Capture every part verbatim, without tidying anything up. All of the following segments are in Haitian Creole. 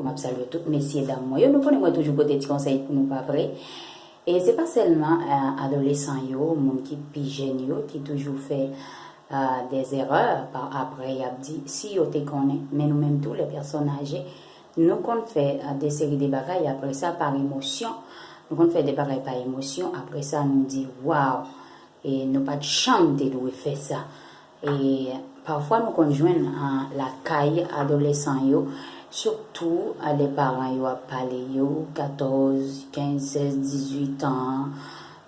M ap salye tout mesye dam mwen yo. Nou konnen mwen toujou pote ti konsèy pou nou, pa vre? E se pa sèlman, eh, adolesan yo, moun ki pi jèn yo, ki toujou fè, eh, des erreurs, pa, apre y ap di, si yo te konnen. Men nou menm tou, les personnes âgées, nou konn fè, eh, de seri de bagay, apre sa, par emosyon. Nou konn fè de bagay pa emosyon, apre sa, nou di, waw, e nou pa t janm te dwe fè sa. E pafwa nou konn jwenn, ah, lakay adolesan yo, sitou, ah, lè paran yo ap pale yo, katòz, kenz, sèz, dizuit an,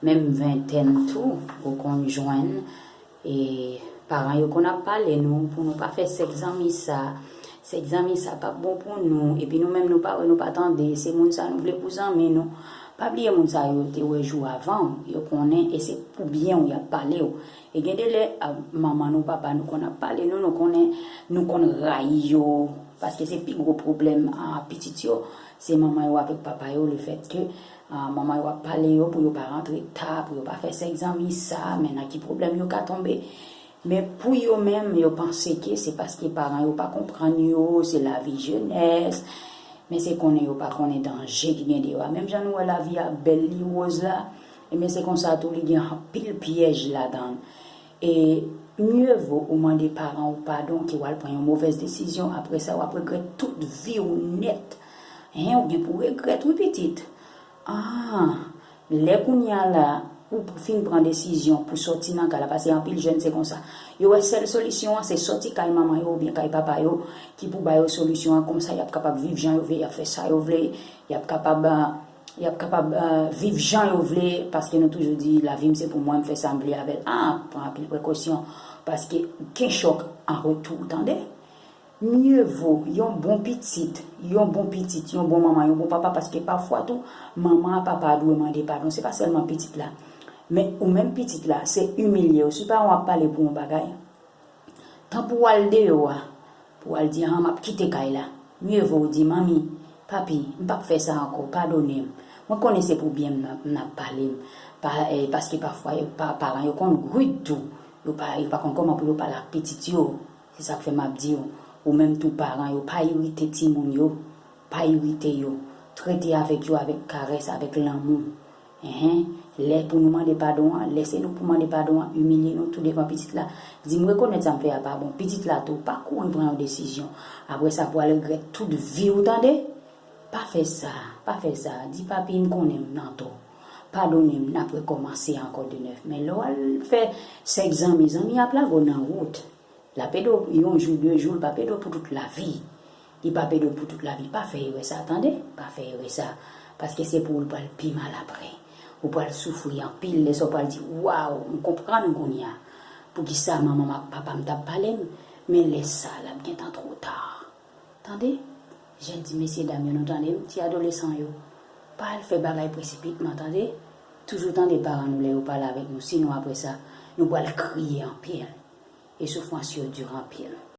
menm ventèn tou, ou konn jwenn. E paran yo konn ap pale nou pou nou pa fè sèks zanmi sa, sèks zanmi sa p ap bon pou nou, epi nou menm nou pa wè, nou pa tande, se moun sa nou vle pou zanmi nou. Pa bliye moun sa yo te wè jou avan w, yo konnen, e se pou byen w y ap pale w. E gen de lè, a, manman nou, papa nou konn ap pale nou, nou konnen, nou konn rayi yo, paske se pi gwo pwoblèm, a, pitit yo, se manman yo avèk papa yo, lefètke, a, manman yo ap pale yo pou yo pa rantre ta, pou yo pa fè sèks zanmi sa, men nan ki pwoblèm yo ka tonbe. Men pou yo menm, yo panse ke se paske paran yo pa konprann yo, se lavi jenès, men se konnen yo pa konnen danje ki gen deyò a. Menm jan nou wè lavi a bèl, li woz la, ebyen se konsa tou li gen anpil pyèj ladan l. E mye vo ou mande paran w padon ke w al pran yon movèz desizyon, apre sa w ap regrèt tout vi w nèt. Hen, ou gen pou regrèt wi pitit. Ah, lè kounye a la, ou fin pran desizyon pou sòti nan kay la, paske anpil jèn se konsa. Yo wè sèl solisyon an, se sòti kay manman yo oubyen kay papa yo, ki pou ba yo solisyon an, konsa y ap kapab viv jan yo vle, y ap fè sa yo vle, y ap kapab, ah, y ap kapab, ah, viv jan yo vle, paske nou toujou di, lavi m se pou mwen, m fè sa m vle avè l. Ah, pran anpil prekosyon, paske gen chòk an retou, tande. Mye vo yon bon pitit, yon bon pitit, yon bon manman, yon bon papa, paske pafwa tou, manman a, papa a dwe mande padon. Se pa sèlman pitit la, men ou menm pitit la, se imilye w. Si paran w ap pale pou yon bagay, tan pou w al deyò a, pou w al di, "Ah, m ap kite kay la." Mye vo w di, "Manmi, papi, m p ap fè sa ankò, padone m. Mwen konnen se pou byen m n ap, n ap pale m." Pa, eh, paske pafwa, yo, pa, paran yo konn rid tou. Yo pa, yo pa konn kòman pou yo pale ak pitit yo. Se sa k fè m ap di w, ou menm tou paran yo, pa irite timoun yo, pa irite yo. Trete avèk yo avèk karès, avèk lanmou. Enhen, lè pou nou mande padon an, lè se nou pou mande padon an, imilye nou tou devan pitit la. Di, "M rekonèt sa m fè a pa bon." Pitit la tou, pa kouri pran yon desizyon. Apre sa, pou al regrèt tout vi w, tande? Pa fè sa, pa fè sa. Di, "Papi, m konnen m nan tò. Padone m, n ap rekòmanse ankò de nèf." Men lè w al fè sèks zanmi, zanmi ap lage w nan wout. L ap ede w yon jou, de jou, l p ap ede w pou tout lavi. Li p ap ede w pou tout lavi. Pa fè erè sa, tande? Pa fè erè sa. Paske se pou ou l pral pi mal apre. Ou pral soufri anpil, lè sa w pral di, "Waw, m konprann kounye a. Poukisa manman m ak papa m t ap pale m?" Men lè sa, l ap gentan twò ta. Tande? Jèn ti mesye dam yo, nou tande m? Ti adolesan yo, pa al fè bagay presipitman, tande? Toujou tande paran nou lè yo pale avèk nou, sinon apre sa, nou pral kriye anpil. E soufrans yo di anpil.